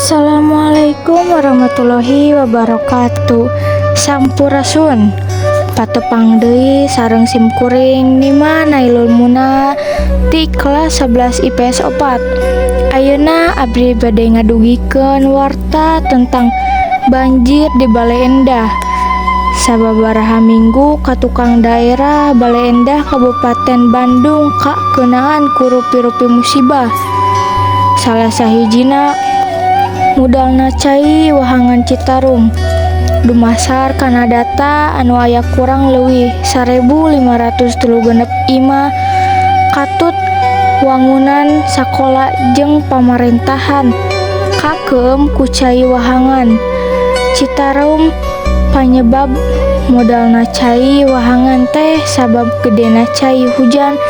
Assalamualaikum warahmatullahi wabarakatuh. Sampurasun. Patepang deui sareng simkuring Nima Nailul Muna ti kelas 11 IPS 4. Ayeuna abdi bade ngadugikeun warta tentang banjir di Baleendah. Sababaraha minggu katukang daerah Baleendah, Kabupaten Bandung, kakeunaan ku rupi-rupi musibah. Salah sahijina mudalna cai wahangan Citarum. Dumasar kana data anu aya, kurang leuwih 1536 imah katut wangunan sakola jeung pamarentahan kakeueum ku cai wahangan Citarum. Panyebab mudalna cai wahangan teh sabab gedena cai hujan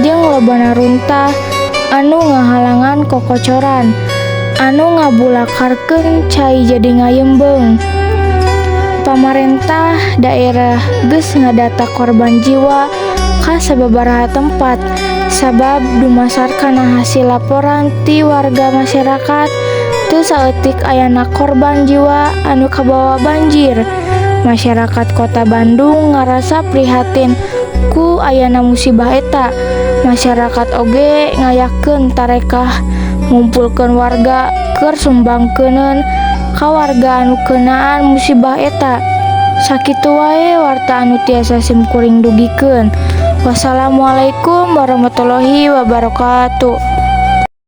jeung lobana runtah anu ngahalangan kokocoran anu ngabulakarkeun cai jadi ngayembeung. Pamarentah daerah geus ngadata korban jiwa ka sababaraha tempat, sabab dumasar kana hasil laporan ti warga masyarakat teu saeutik ayana korban jiwa anu kabawa banjir. Masyarakat Kota Bandung ngarasa prihatin ku ayana musibah eta. Masyarakat oge ngayakeun tarekah ngumpulkeun warga keur sumbangkeuneun ka warga anu keunaan musibah eta. Sakitu wae warta anu tiasa simkuring dugikeun. Wassalamualaikum warahmatullahi wabarakatuh.